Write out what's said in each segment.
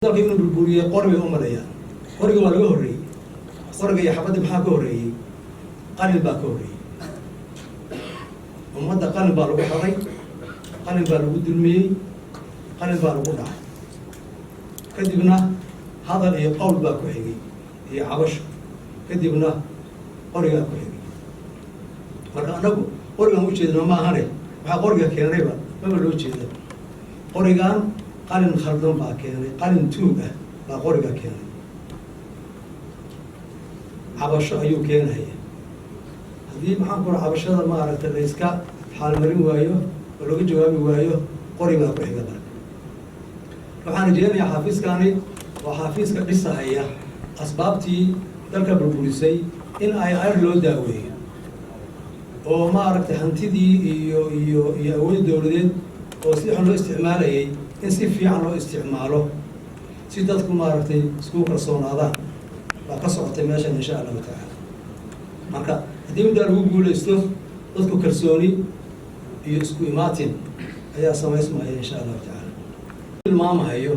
Dalka inuu burburiyey qori bay u maleeyaan. Qoriga waa laga horreeyey. Qoriga iyo xabadda maxaa ka horreeyey? Qalin baa ka horreeyey. Ummadda qalin baa lagu xoray, qalin baa lagu dulmiyey, qalin baa lagu dhacay. Kadibna hadal iyo qowl baa ku xigay iyo cabasho. Kadibna qorigaa ku xigay. Marka annagu qorigaan ujeedno ma ahane, waxaa qoriga keenayba maba loo jeeda. Qorigan qalin khaldan baa keenay, qalin tuug ah baa qoriga keenay. Cabasho ayuu keenaya. Haddii, maxaan ku, cabashada maaragtay, la iska xaalmarin waayo oo laga jawaabi waayo, qori baa ku xiga. Marka waxaan rajeynayaa xaafiiskani waa xaafiiska dhisahaya asbaabtii dalka burburisay in ay ayr loo daaweeyo oo maaragtay hantidii iyo awood dowladeed oo si xun loo isticmaalayay in si fiican loo isticmaalo, si dadku maaragtay iskugu kalsoonaadaan baa ka socotay meeshan, insha Allahu tacaala. Marka haddii middaa lagu guuleysto, dadku kalsooni iyo isku imaatin ayaa samaysmaya, insha Allahu tacaala. Tilmaamahayo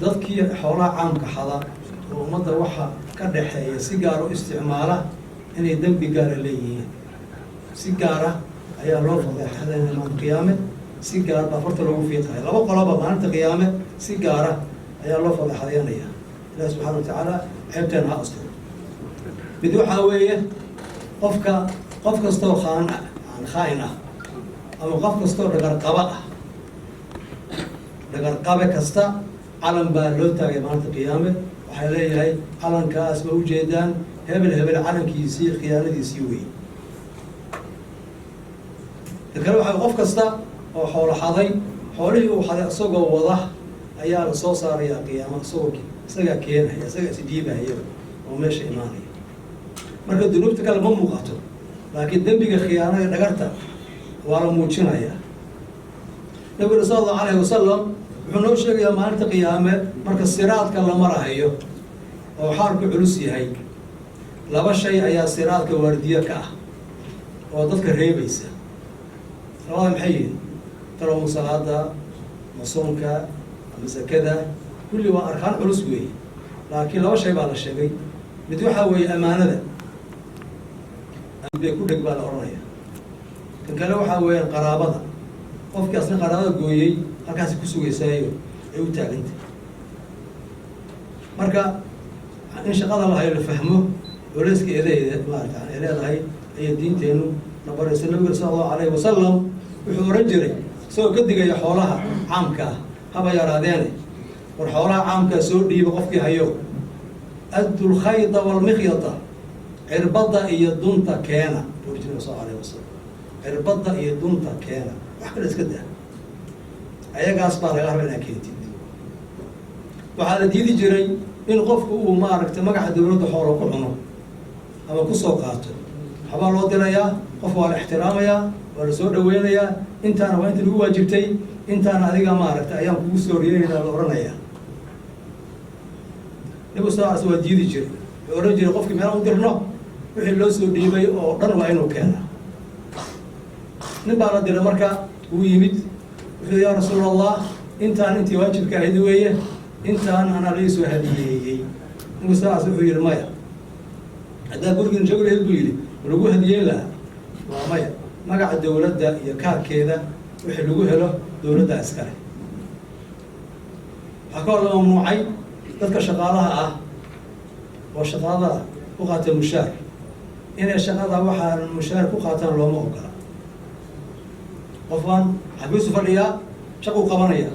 dadkii xoolaha caamka xada oo ummadda waxa ka dhaxeeya si gaar u isticmaala inay dembi gaara leeyihiin. Si gaara ayaa loo fadeexadanaya maalinta qiyaame, si gaar baa farta loogu fiiqaya. Laba qoloba maalinta qiyaame si gaara ayaa loo fadeexadeynaya. Ilahi subxana wa tacaala ceebteena ha asturo. Mid waxaa weeye qofka, qof kastoo khaan khaa-in ah ama qof kastoo dhagarqaba ah. Dhagarqabe kasta calan baa loo taagay maalinta qiyaame. Waxay leeyahay calankaas ma ujeedaan? Hebel hebel calankiisii khiyaanadiisii wey. Ta kale waxaa qof kasta oo xoolo xaday, xoolihii uu xaday isagoo wada ayaa la soo saarayaa qiyaama, isagoo isagaa keenaya, isagaa isdhiibahaya oo meesha imaanaya. Marka dunuubta kale ma muuqato, laakiin dembiga khiyaanada, dhagarta waa la muujinayaa. Nabiguna sala Allahu alayhi wasalam wuxuu noo sheegayaa maalinta qiyaame marka siraadka la marahayo oo xaalku culus yahay, laba shay ayaa siraadka waardiye ka ah oo dadka reebaysa. Labada maxay yihiin? Talowma salaada ma soonka ama zakada? Kulli waa arkaan culus weeye, laakiin laba shay baa la sheegay. Mid waxaa weeye amaanada bay ku dheg baa la odhanaya. Kan kale waxaa weeyaan qaraabada. Qofkii asna qaraabada gooyey halkaasi ku sugaysaayo ay u taagantay. Marka in shaqada la hayo la fahmo culeyska eedeeda maarata ay leedahay ayay diinteennu na baraysa. Nabiga sala Allahu alayhi wasalam wuxuu ohan jiray, isagoo ka digaya xoolaha caamka ah haba yaraadeene: "War xoolaha caamkaa soo dhiiba qofkii hayo, addu lkhayda walmikhyata, cirbadda iyo dunta keena," buu ohan jiray sal alayh wasalam. Cirbadda iyo dunta keena, wax kale iska daa, ayagaas baa laga raba inaa keentid. Waxaa la diidi jiray in qofku uu maaragtay magaca dowladda xoolo ku cuno ama kusoo qaato. Waxbaa loo dirayaa qof, waa la ixtiraamayaa, waa la soo dhaweynayaa. Intaana waa inta lagu waajibtay, intaana adiga maaragtay ayaan kugu soo riyeynaa la odhanayaa. Nabigu sal sl waa diidi jiray. Wuxuu odhan jiray: "Qofkii meel u dirno, wixii loo soo dhiibay oo dhan waa inuu keenaa." Nin baa la diray. Marka wuu yimid, wuxuu: "Yaa Rasuul Allah, intaan intii waajibka ahayd weeye, intaan anaa lai soo hadiyeeyey." Nabigu sal sl wuxuu yihi: "Maya, haddaa gurigiin joogi lahayd," buu yidhi, "ma lagu hadiyeyn lahaa?" "Waa maya." Magaca dowladda iyo kaarkeeda wixii lagu helo dowladdaa iskale. Waxaa kaloo la mamnuucay dadka shaqaalaha ah oo shaqada ku qaata mushaar inay shaqada waxaan mushaar ku qaataan looma ogola. Qof baan xafiisu fadhiyaa, shaquu qabanaya.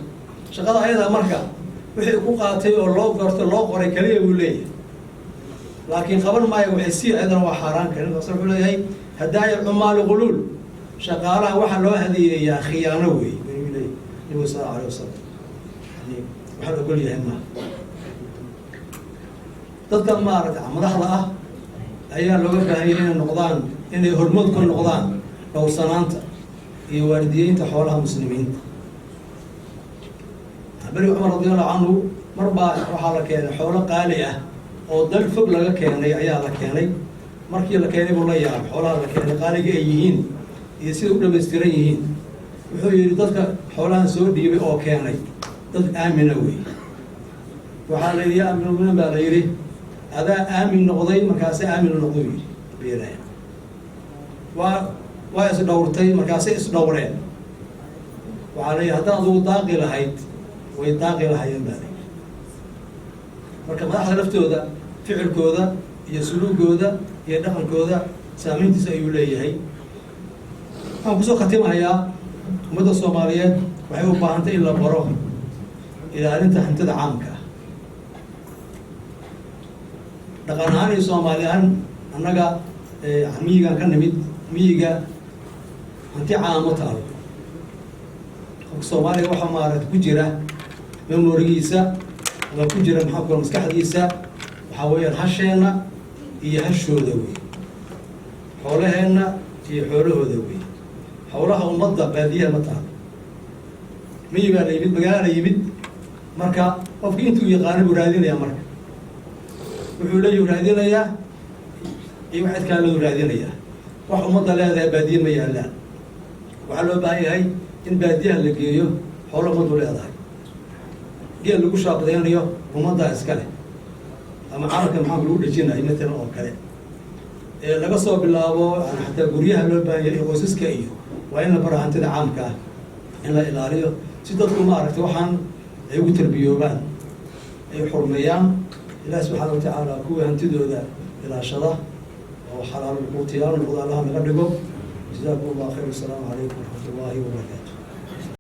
Shaqada ayadaa marka wixii ku qaatay oo loo garto, loo qoray kaliya buu leeyahay, laakiin qaban maayo waxay sii, ayadana waa xaaraan karin. Wuxuu leeyahay: "Hadaaya cumaali ghuluul," shaqaalaha waxaa loo hadiyeeyaa khiyaano weey buu leeyahay Nabigu sal Allahu alayh wasalam. Yani waxaan ogol yahay maaha. Dadka maaragta madaxda ah ayaa looga baahan yahay inay noqdaan, inay hormood ka noqdaan dhowrsanaanta iyo waalidiyeynta xoolaha muslimiinta. Beri Cumar radi Allahu canhu mar baa waxaa la keenay xoolo qaali ah oo dal fog laga keenay ayaa la keenay. Markii la keenay buu la yaabay xoolaha la keenay qaaliga ay yihiin iyo sida u dhamaystiran yihiin. Wuxuu yihi: "Dadka xoolahan soo dhiibay oo keenay dad aamina wey." Waxaa la yidhi, yaa amiirulmuminiin baa la yidhi, adaa aamin noqday, markaase aamin noqday, yidhi bayiraaheen. Waa isdhowrtay, markaasay isdhowreen. Waxaa la yidhi, haddaad adugu daaqi lahayd, way daaqi lahaayeen, baa la yidhi. Marka madaxda laftooda ficilkooda iyo suluugooda iyo dhaqankooda saameyntiisa ayuu leeyahay. Waxaan kusoo khatimahayaa, ummadda Soomaaliyeed waxay u baahantay in la baro ilaalinta hantida caamka ah. Dhaqan ahaan iyo Soomaali ahaan, annaga miyigaan ka nimid. Miyiga hanti caamo taalo. Qofka Soomaaliga waxaa maaragta ku jira memory-giisa ama ku jira, maxaa kula, maskaxdiisa, waxaa weeyaan hasheenna iyo hashooda wey, xoolaheenna iyo xoolahooda wey. Howlaha ummadda baadiyaha ma taalo. Miyi baa la yimid, magaala la yimid. Marka qofki intuu yaqaano buu raadinayaa. Marka wuxuu leeyahu raadinayaa iyo wax cidkaa loo raadinayaa. Wax ummadda leedahay baadiye ma yaallaan. Waxaa loo baahan yahay in baadiyaha la geeyo xoolo ummaddu leedahay. Geel lagu shaabadaynayo ummaddaa iska leh, ama calanka maxaa lagu dhejinayo matalan oo kale, ee laga soo bilaabo xataa guryaha loo baahan yahay iyo qoysaska, iyo waa in la baro hantida caamka ah in la ilaaliyo, si dadku maaragtay waxaan ay ugu tarbiyoobaan, ay xurmeeyaan. Ilaah subxaana watacaala kuwii hantidooda ilaashada oo xalaal quutiyaal noqda Allaha naga dhigo. Jazaakum Allah khayr. Asalaamu calaykum waraxmat ullahi wabarakaatu.